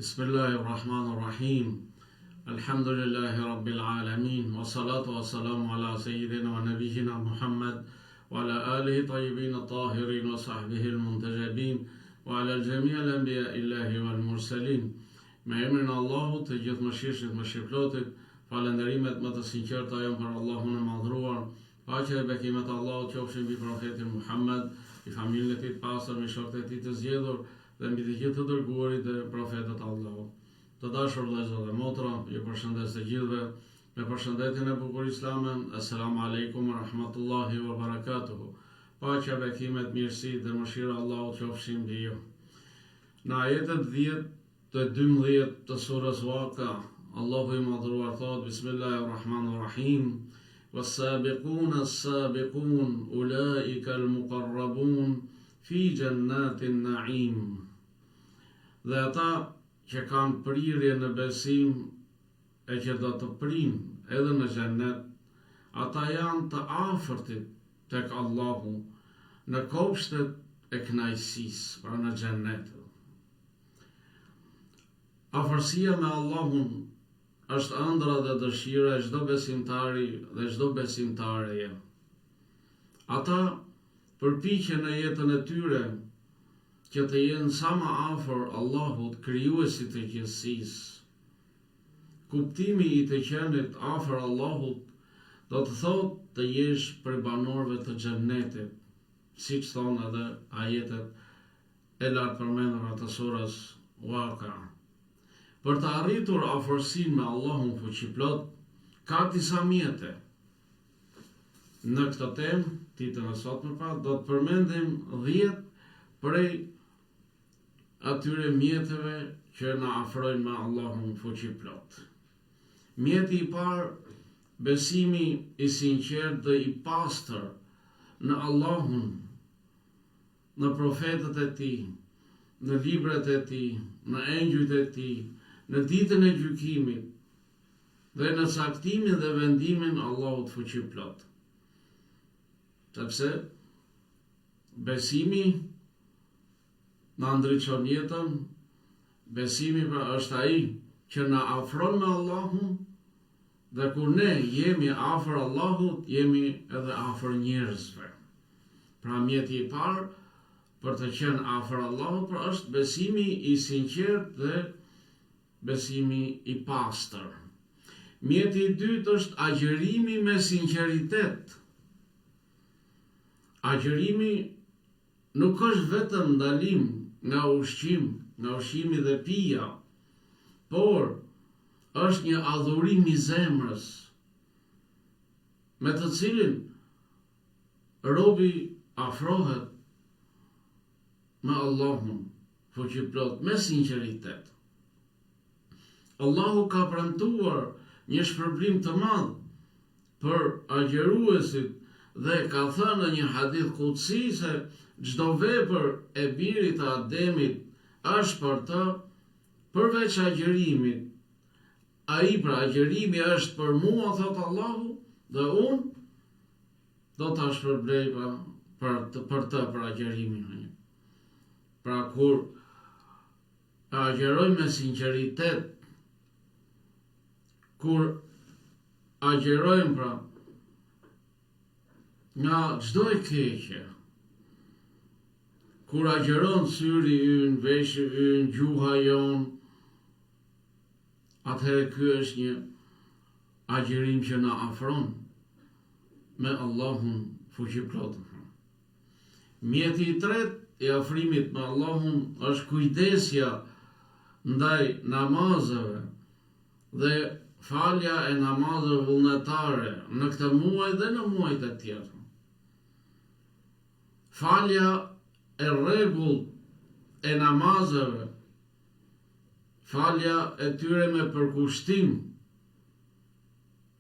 Bismillahi Rahman Rahim. Alhamdulillahi Rabbil Alamin. Wa salatu wa salamu ala sayyidina wa nabijina Muhammad wa ala alihi tayyibin tahirin wa sahbihi al-muntajabin wa ala al-jami' al-anbiya illahi wal mursalin. Me emrin e Allahut, të Gjithëmëshirshmit, Mëshirëplotit, falënderimet më të sinqerta janë për Allahun e Madhëruar, Paqja e bekimet e Allahut qofshin mbi Profetin Muhammed, mbi familjen e tij të pastër, mbi shokët e tij të zgjedhur dhe mbi të gjithë të dërguarit dhe profetët e Allahut. Të dashur vëllezër dhe motra, ju përshëndes të gjithëve me përshëndetjen e bukur islame, Esselamu alejkum wa rahmatullahi wa barakatuhu. Paqja, bekimet, mirësitë dhe mëshira e Allahut qofshin mbi ju. Në ajetet 10 Te 12 të surës Waka, Allahu i Madhëruar thotë, Bismillahirrahmanirrahim, Was-sabiqun as-sabiqun, ulaika al-muqarrabun, fi jannatin na'im. Dhe ata që kanë prirje në besim e që do të prijnë edhe në xhennet, ata janë të afërtit tek Allahu në kopshtet e kënaqësisë, pra në xhennet. Afërsia me Allahun është ëndrra dhe dëshira e çdo besimtari dhe çdo besimtareje. Ata përpiqen në jetën e tyre që të jenë sa më afër Allahut, Krijuesit të gjithësisë. Kuptimi i të qenit afër Allahut do të thotë të jesh prej banorëve të Xhennetit, siç thonë edhe ajetet e lartpërmendura të surës Waqia. Për të arritur afërsinë me Allahun Fuqiplotë, ka disa mjete. Në këtë temë, ditën e sotme pra, do të përmendim 10 prej atyre mjeteve që na afrojnë me Allahun Fuqiplotë. Mjeti i parë, besimi i sinqertë dhe i pastër në Allahun në profetët e Tij, në librat e Tij, në engjujt e Tij, në Ditën e Gjykimit dhe në caktimin dhe vendimin e Allahut Fuqiplotë. Sepse besimi na ndriçon jetën, besimi pra është ai që na afron me Allahun dhe kur ne jemi afër Allahut, jemi edhe afër njerëzve. Pra mjeti i parë për të qenë afër Allahut pra është besimi i sinqertë dhe besimi i pastër. Mjeti i dytë është agjërimi me sinqeritet. Agjërimi nuk është vetëm ndalim nga ushqim, nga ushqimi dhe pija, por është një adhurim i zemrës, me të cilin Robi afrohet me Allahun Fuqiplotë me sinqeritet. Allahu ka premtuar një shpërblim të madh për agjëruesit dhe ka thënë në një hadith kudsi se çdo vepër e birit të Ademit është për të përveç agjërimit. Ai pra agjërimi është për mua thotë Allahu dhe unë do ta shpërblej pra për të, për të për agjërimin. Pra kur agjërojmë me sinqeritet, kur agjërojmë pra nga çdo e keqe, kur agjëron syri ynë, veshi ynë, gjuha jonë, atëherë ky është një agjërim që na afron me Allahun fuqiplotë. Mjeti i tretë i afrimit me Allahun është kujdesja ndaj namazeve dhe falja e namazeve vullnetare në këtë muaj dhe në muajt e tjerë. Falja e rregullt e namazeve Falja e tyre me përkushtim,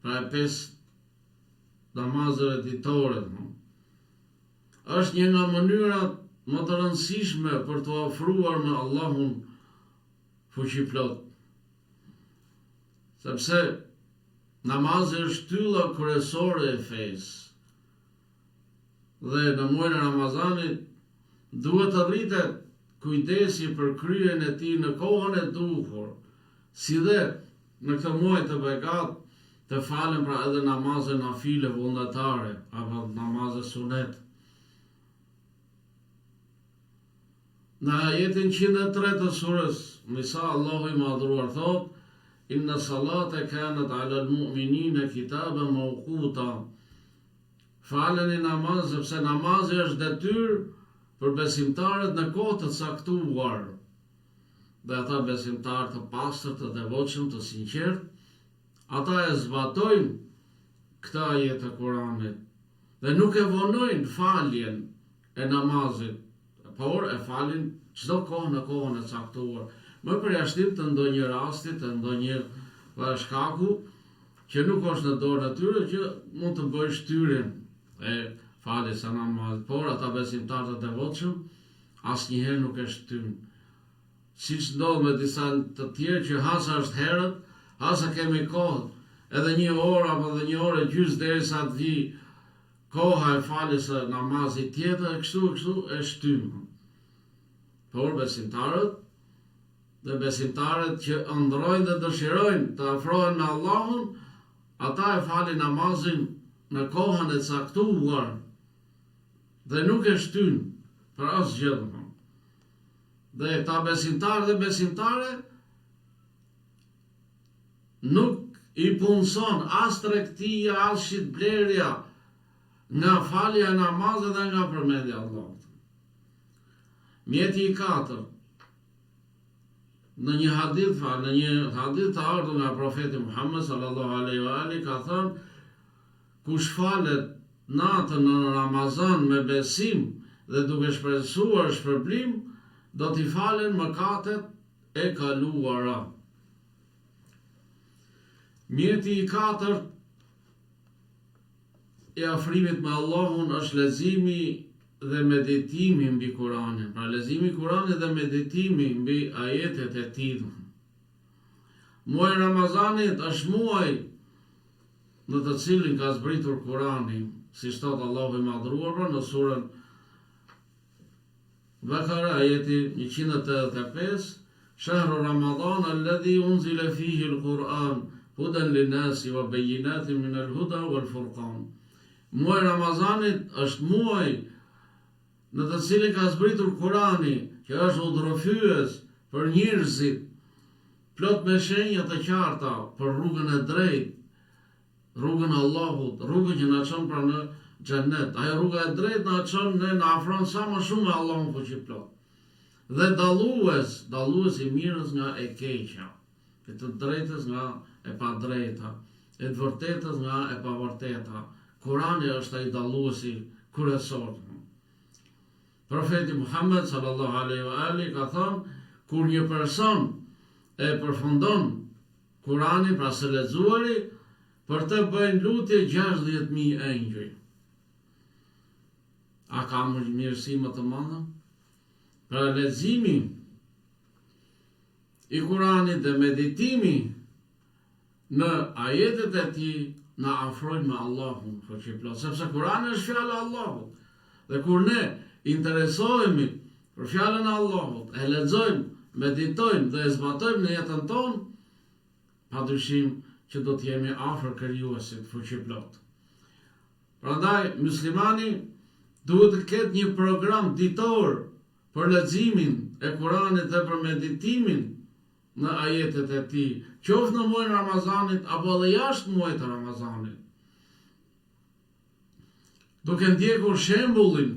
pra e pesë namazeve ditore, është një nga mënyrat më të rëndësishme për t'u afruar me Allahun fuqiplotë. Sepse namazi është shtylla kryesore e fesë. Dhe në muajin e Ramazanit duhet të rritet. Kujdesi për kryerjen e tij në kohën e duhur, si dhe në këtë muaj të begatë të falen pra edhe namaze nafile vullnetare apo namaze sunet. Në ajetin 103 të surës Nisa Allahu i Madhëruar thotë: Inna salate kanat ala al-mu'minina kitaban mawquta. Faleni namaz sepse namazi është detyrë për besimtarët në kohë të caktuar. Dhe ata besimtarë të pastër, të devotshëm, të sinqertë, ata e zbatojnë këtë ajet të Kuranit dhe nuk e vonojnë faljen e namazit, por e falin çdo kohë në kohën e caktuar, me përjashtim të ndonjë rasti, të ndonjë shkaku që nuk është në dorën e tyre që mund të bëjë shtyrjen e faljes së namazit, por ata besimtarë të devotshëm asnjëherë nuk e shtyjnë. Siç ndodh me disa të tjerë që ha sa është herët, ha sa kemi kohë, edhe një orë apo edhe një orë e gjysmë derisa të vijë koha e faljes së namazit tjetër e kështu e kështu e shtyjmë. Por besimtarët dhe besimtaret që ëndërrojnë dhe dëshirojnë të afrohen me Allahun, ata e falin namazin në kohën e caktuar dhe nuk e shtyjnë për asgjë, domethënë. Dhe këta besimtarë dhe besimtare nuk i punëson as tregtia, as shitblerja nga falja e namazit dhe nga përmendja e Allahut. Mjeti i katërt, Në një hadith, në një hadith të ardhur nga profeti Muhammed sallallahu alaihi wa alihi ka thënë kush falet natën në Ramazan me besim dhe duke shpresuar shpërblim, do t'i falen mëkatet e kaluara. Mjeti i katërt i afrimit me Allahun është leximi dhe meditimi mbi Kuranin, pra leximi i Kuranit dhe meditimi mbi ajetet e tij. Muaji i Ramazanit është muaj në të cilin ka zbritur Kurani, siç thotë Allahu i Madhëruar pra në surën Bekare ajeti 185, Shahru Ramadan alladhi unzila fihi al-Quran hudan lin-nasi wa bayyinatin min al-huda wal-furqan. Muaji i Ramazanit është muaj në të cilin ka zbritur Kurani, që është udhërrëfyes për njerëzit, plot me shenja të qarta për rrugën e drejtë, rrugën e Allahut, rrugën që na çon pra në xhennet. Ajo rruga e drejtë na çon ne na afron sa më shumë me Allahun fuqiplotë. Dhe dallues, dallues i mirës nga e keqja. e të drejtës nga e padrejta, e të vërtetës nga e pavërteta. Kurani është ai dalluesi kryesor. Profeti Muhammed sallallahu alaihi wa alihi ka thënë kur një person e përfundon Kuranin, pra së lexuari, për të bëjnë lutje 60.000 engjëj. A ka më mirësi më të madhe? Pra leximi i Kuranit dhe meditimi në ajetet e tij na afrojnë me Allahun fuqiplotë, sepse Kurani është fjala e Allahut. Dhe kur ne interesohemi për fjalën e Allahut, e lexojmë, meditojmë dhe e zbatojmë në jetën tonë, padyshim që do të jemi afër krijuesit fuqiplotë. Prandaj muslimani duhet të ketë një program ditor për leximin e Kuranit dhe për meditimin në ajetet e tij, qoftë në muajin e Ramazanit apo edhe jashtë muajit të Ramazanit. Duke ndjekur shembullin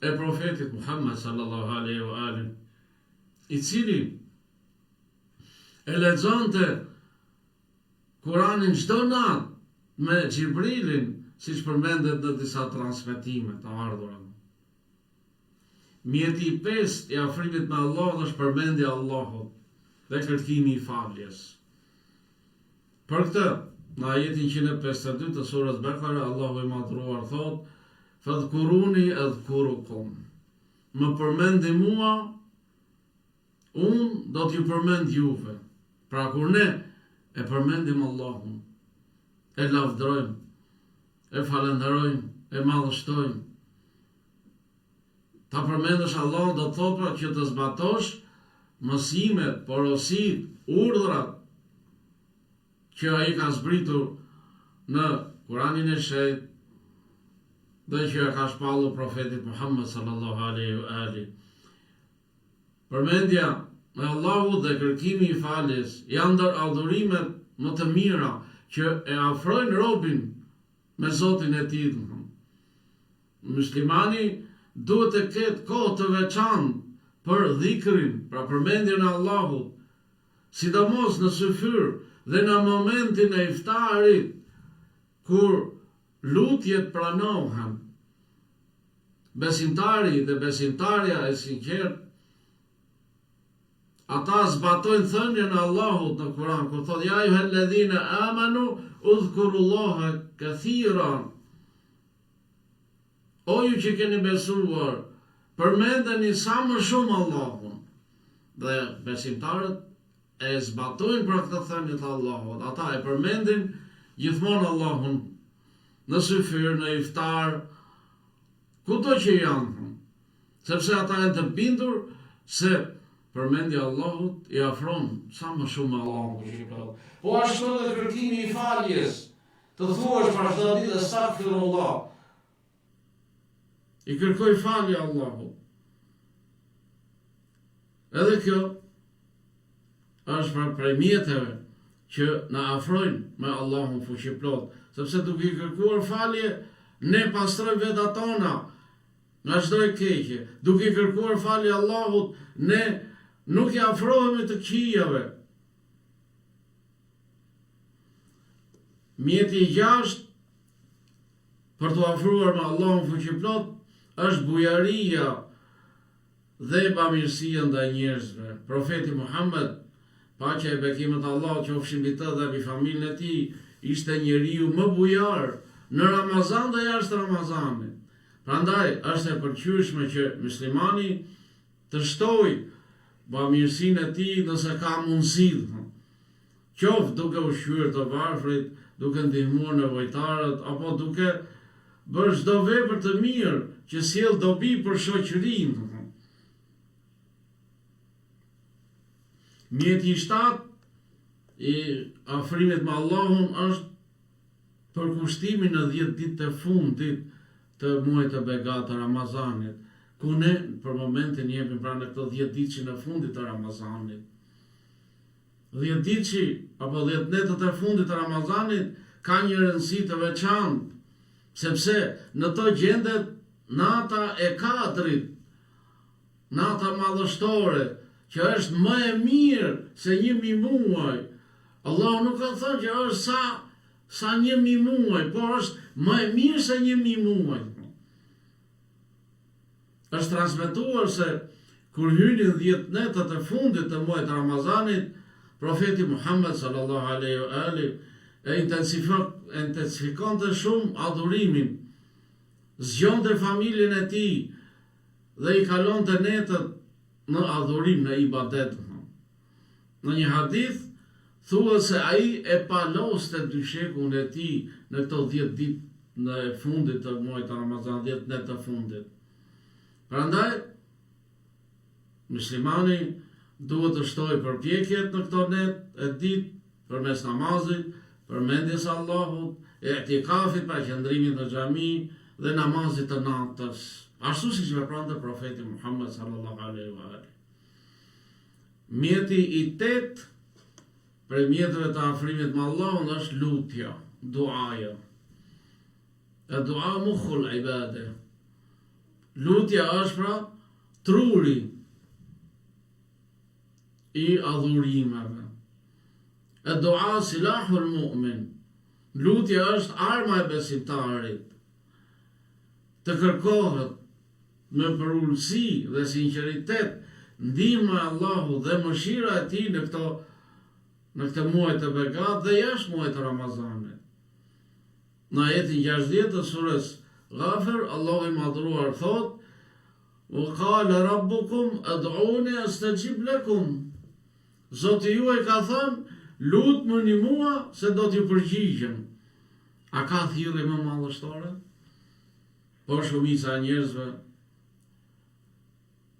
e profetit Muhammed sallallahu alaihi wa alihi, i cili e lexonte Kuranin çdo natë me Xhibrilin, siç përmendet në disa transmetime të ardhura. Mjeti i pestë i afrimit me Allahun është përmendja e Allahut dhe kërkimi i faljes. Për këtë, në ajetin 152 të surës Bekare, Allahu i Madhëruar thotë: "Fadhkuruni adhkurukum." Më përmendni mua, unë do t'ju përmend juve. Pra kur ne e përmendim Allahun, e lavdërojmë, e falënderojmë, e madhështojmë. Ta përmendësh Allahun do të thotë pra që të zbatosh mësimet, porositë, urdhrat që Ai ka zbritur në Kuranin e Shenjtë dhe që ia ka shpallur profetit Muhammed sallallahu alaihi wa alihi. Përmendja e Allahut dhe kërkimi i faljes janë ndër adhurimet më të mira që e afrojnë robin me Zotin e tij, domethënë. Myslimani duhet të ketë kohë të veçantë për dhikrin, pra përmendjen e Allahut, sidomos në syfyr dhe në momentin e iftarit, kur lutjet pranohen. Besimtari dhe besimtarja e sinqertë, ata zbatojnë thënien e Allahut në Kur'an, kur thotë ja ejuhel-ledhine amanu udhkurullaha kethiran. O ju që keni besuar, përmendeni sa më shumë Allahun. Dhe besimtarët e zbatojnë pra këtë thënie të Allahut. Ata e përmendin gjithmonë Allahun në syfyr, në iftar, kudo që janë, sepse ata janë të bindur se përmendja e Allahut i afron sa më shumë me Allahun. Po ashtu edhe kërkimi i faljes, Të thuash pra çdo ditë estagfirullah. I kërkoj falje Allahut. Edhe kjo është pra prej mjeteve që na afrojnë me Allahun fuqiplotë, sepse duke i kërkuar falje ne pastrojmë vetat tona nga çdo e keqe, duke i kërkuar falje Allahut ne nuk i afrohemi të këqijave. Mjeti i gjashtë për t'u afruar me Allahun Fuqiplotë është bujaria dhe bamirësia ndaj njerëzve. Profeti Muhammed, paqja e bekimet e Allahut qofshin mbi të dhe mbi familjen e tij, ishte njeriu më bujar në Ramazan dhe jashtë Ramazanit. Prandaj është e pëlqyeshme që myslimani të shtojë bamirësinë e tij nëse ka mundësi, qoftë duke ushqyer të varfrit, duke ndihmuar nevojtarët apo duke bërë çdo vepër të mirë që sjell dobi për shoqërinë. Mjeti i shtatë i afrimit me Allahun është përkushtimi në 10 ditët e fundit të muajit të begatë të Ramazanit, ku ne për momentin jemi pra në këto 10 ditëshin e fundit të Ramazanit. Dhjetëditëshi apo dhjetë netët e fundit të Ramazanit ka një rëndësi të veçantë, sepse në to gjendet nata e Kadrit, nata madhështore, që është më e mirë se 1000 muaj. Allahu nuk ka thënë që është sa sa 1000 muaj, por është më e mirë se 1000 muaj. Është transmetuar se kur hynin 10 netët e fundit të muajit të Ramazanit, profeti Muhammed sallallahu alaihi wa alihi e intensifikonte shumë adhurimin, zgjonte familjen e tij dhe i kalonte netët në adhurim, në ibadet. Në një hadith thuhet se ai e paloste dyshekun e tij në këto 10 ditë në e fundit të muajit të Ramazanit, 10 net të fundit. Prandaj muslimani duhet të shtojë përpjekjet në këto net e ditë përmes namazit, përmendjes së Allahut, i'tikafit pra qëndrimit në xhami dhe namazit të natës, ashtu siç vepronte profeti Muhammed sallallahu alaihi wa alihi. Mjeti i tetë prej mjeteve të afrimit me Allahun është lutja, duaja. Ed-dua mukhul ibade. Lutja është pra truri i adhurimeve. Ed-dua silahul mu'min. Lutja është arma e besimtarit. Të kërkohet me përulësi dhe sinqeritet ndihma e Allahut dhe mëshira e Tij në këto në këtë muaj të begatë dhe jashtë muajit të Ramazanit. Në ajetin 60 të sures Ghafir, Allahu i Madhëruar thotë: "Wa qala rabbukum ud'uni astajib lakum." Zoti juaj ka thënë, lutmëni mua se do t'ju përgjigjem. A ka thirrje më madhështore? Por shumica e njerëzve.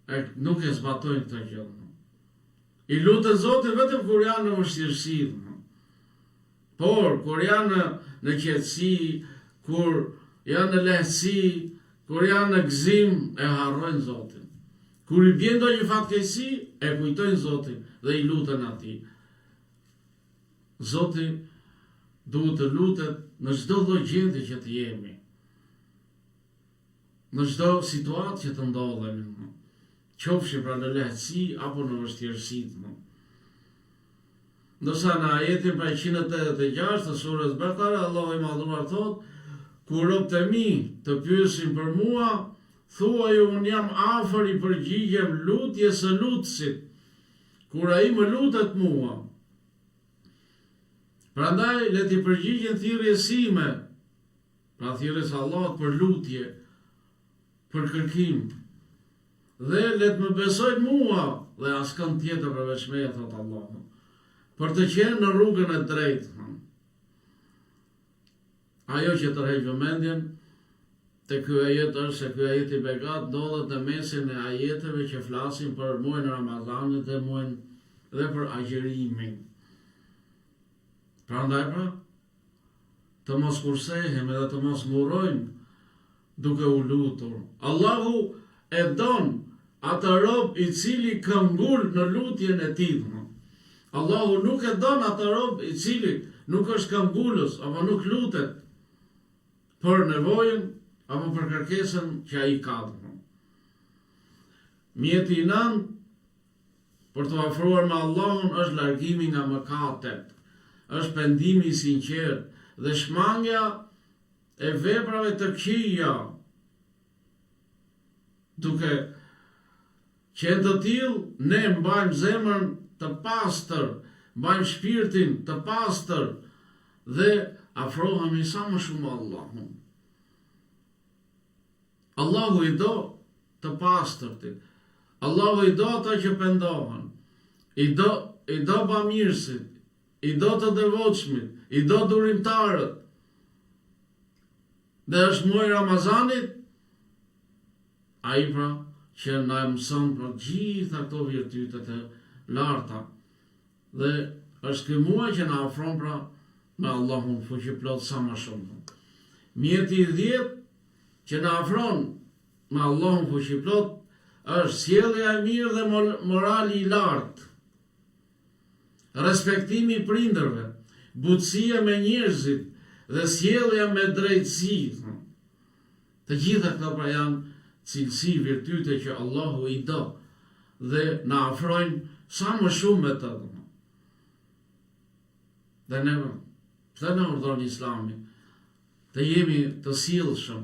E nuk e zbatojnë këtë gjë. I luten Zotit vetëm kur janë në vështirësi. Por kur janë në, në qetësi, kur janë në lehtësi, kur janë në gëzim, e harrojnë Zotin. Kur i bjen ndonjë fatkeqësi, e kujtojnë Zotin dhe i luten atij. Zoti duhet të lutet në çdo lloj gjendje që të jemi. Në çdo situatë që të ndodhemi, qofshim pra në lehtësi apo në vështirësi. Ndërsa në ajetin pra 186 të surës Bekare, Allahu i Madhëruar thotë, Kur robët e mi të pyesin për mua, thuaju unë jam afër i përgjigjem lutjes së lutësit, kur ai më lutet mua. Prandaj le t'i përgjigjen thirrjes sime, Pra thirrjes së Allahut për lutje, për kërkim. Dhe le të më besojnë mua dhe askënd tjetër përveç meje, thotë Allahu. Për të qenë në rrugën e drejtë. Ajo që tërheq vëmendjen te ky ajet është se ky ajet i begatë ndodhet në mesin e ajeteve që flasin për muajin e Ramazanit dhe muajin dhe për agjërimin. Prandaj pra, të mos kursehemi dhe të mos ngurrojmë duke u lutur. Allahu e don atë rob i cili këmbgul në lutjen e tij. Allahu nuk e don atë rob i cili nuk është këmbgulës apo nuk lutet për nevojën apo për kërkesën që ai ka. Mjeti i nëntë Për t'u afruar me Allahun është largimi nga mëkatet, është pendimi i sinqertë dhe shmangia e veprave të këqija. Duke qenë të tillë, ne mbajmë zemrën të pastër, mbajmë shpirtin të pastër dhe afrohemi sa më shumë me Allahun. Allahu i do të pastërtit. Allahu i do ata që pendohen. I do i do bamirësit, i do të devotshmit, i do durimtarët. Dhe është muaji i Ramazanit, ai pra që na mëson për gjitha këto virtyte të larta. Dhe është ky muaj që na afron pra me Allahun fuqiplotë sa më shumë. Mjeti i dhjetë që na afron me Allahun fuqiplotë është sjellja e mirë dhe morali i lartë. Respektimi i prindërve, butësia me njerëzit dhe sjellja me drejtësi. Të gjitha këto pra janë cilësi, virtyte që Allahu i do dhe na afrojnë sa më shumë me të. Dhe ne, pse na urdhëron Islami? Të jemi të sjellshëm,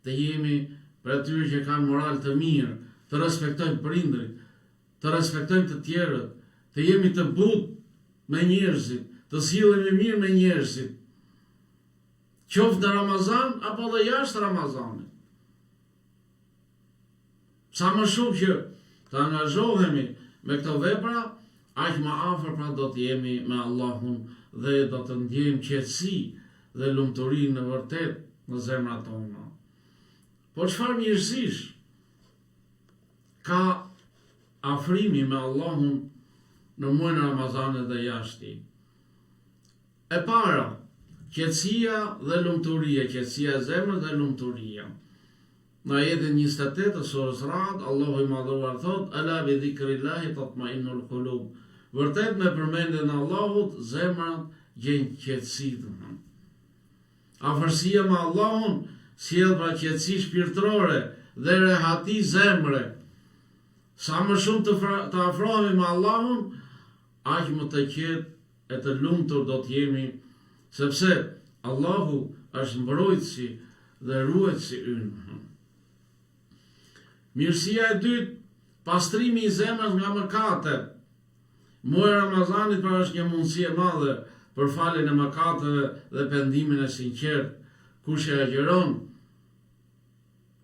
të jemi prej atyre që kanë moral të mirë, të respektojmë prindërit, të respektojmë të tjerët, të jemi të butë me njerëzit, të sillemi mirë me njerëzit. Qoftë në Ramazan apo dhe jashtë Ramazanit. Sa më shumë që të angazhohemi me këto vepra, aq më afër pra do të jemi me Allahun dhe do të ndjejmë qetësi dhe lumturi në vërtetë në zemrat tona. Po çfarë mirësish ka afrimi me Allahun në muajin e Ramazanit dhe jashtë tij? E para, qetësia dhe lumturia, qetësia e zemrës dhe lumturia. Në ajetin 28 të surës Ra'd, Allahu i Madhëruar thotë: "Ala bi dhikrillahi tatma'innul qulub." Vërtet me përmendjen e Allahut zemrat gjejnë qetësi, domethënë. Afërsia me Allahun sjell pra qetësi shpirtërore dhe rehati zemre. Sa më shumë të, të afrohemi me Allahun, aq më të qetë e të lumtur do të jemi, sepse Allahu është mbrojtësi dhe ruajtësi ynë. Mirësia e dytë, pastrimi i zemrës nga mëkatet. Muaji i Ramazanit pra është një mundësi e madhe për faljen e mëkateve dhe pendimin e sinqertë. Kush e agjëron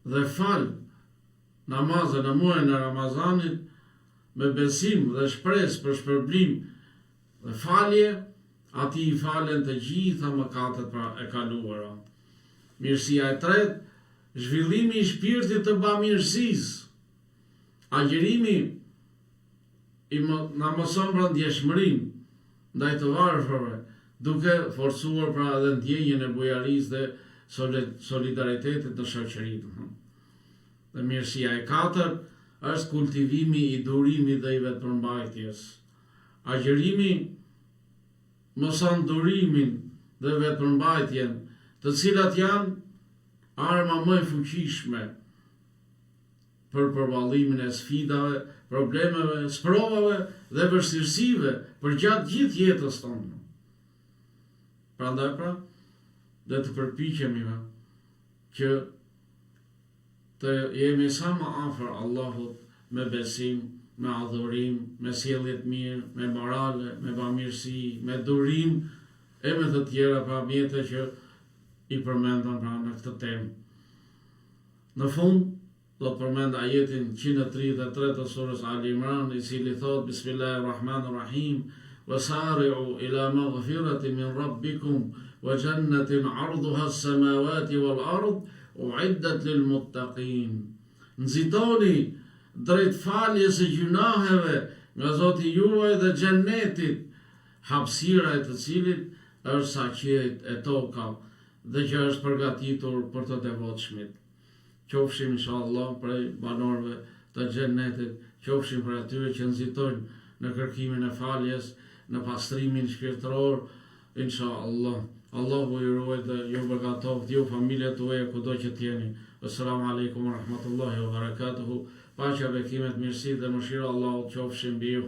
dhe fal namaze në muajin e Ramazanit me besim dhe shpresë për shpërblim dhe falje, atij i falen të gjitha mëkatet pra e kaluara. Mirësia e tretë, zhvillimi i shpirtit të bamirësisë. Agjërimi i më, na mëson pra ndjeshmërinë ndaj të varfërve, duke forcuar pra edhe ndjenjën e bujarisë dhe solidaritetit në shoqëri. Dhe mirësia e katërt është kultivimi i durimit dhe i vetëpërmbajtjes. Agjërimi mëson durimin dhe vetëpërmbajtjen, të cilat janë arma më e fuqishme për përballimin e sfidave, problemeve, sprovave dhe vështirësive përgjatë gjithë jetës tonë. Prandaj pra, le të përpiqemi që të jemi sa më afër Allahut me besim, me adhurim, me sjellje të mirë, me morale, me bamirësi, me durim e me të tjera pra mjete që i përmendëm pra në këtë temë. Në fund, do të përmend ajetin 133 të surës Ali Imran, i cili thotë Bismillahirrahmanirrahim, Wa sari'u ila maghfiratin min rabbikum wa jannatin 'arduha as-samawati wal ard u'iddat lil muttaqin. Nxitoni drejt faljes së gjynaheve nga Zoti juaj dhe xhennetit, hapësira e të cilit është sa qiejt e toka dhe që është përgatitur për të devotshmit. Qofshim inshallah prej banorëve të xhennetit, qofshim prej atyre që nxitojnë në kërkimin e faljes, në pastrimin shpirtëror, inshallah. Allahu ju ruajt dhe ju begatoftë ju familjet tuaja kudo që të jeni. Esselamu alejkum wa rahmatullahi wa barakatuhu. Paqja, bekimet, mirësitë dhe mëshira e Allahut qofshin mbi ju.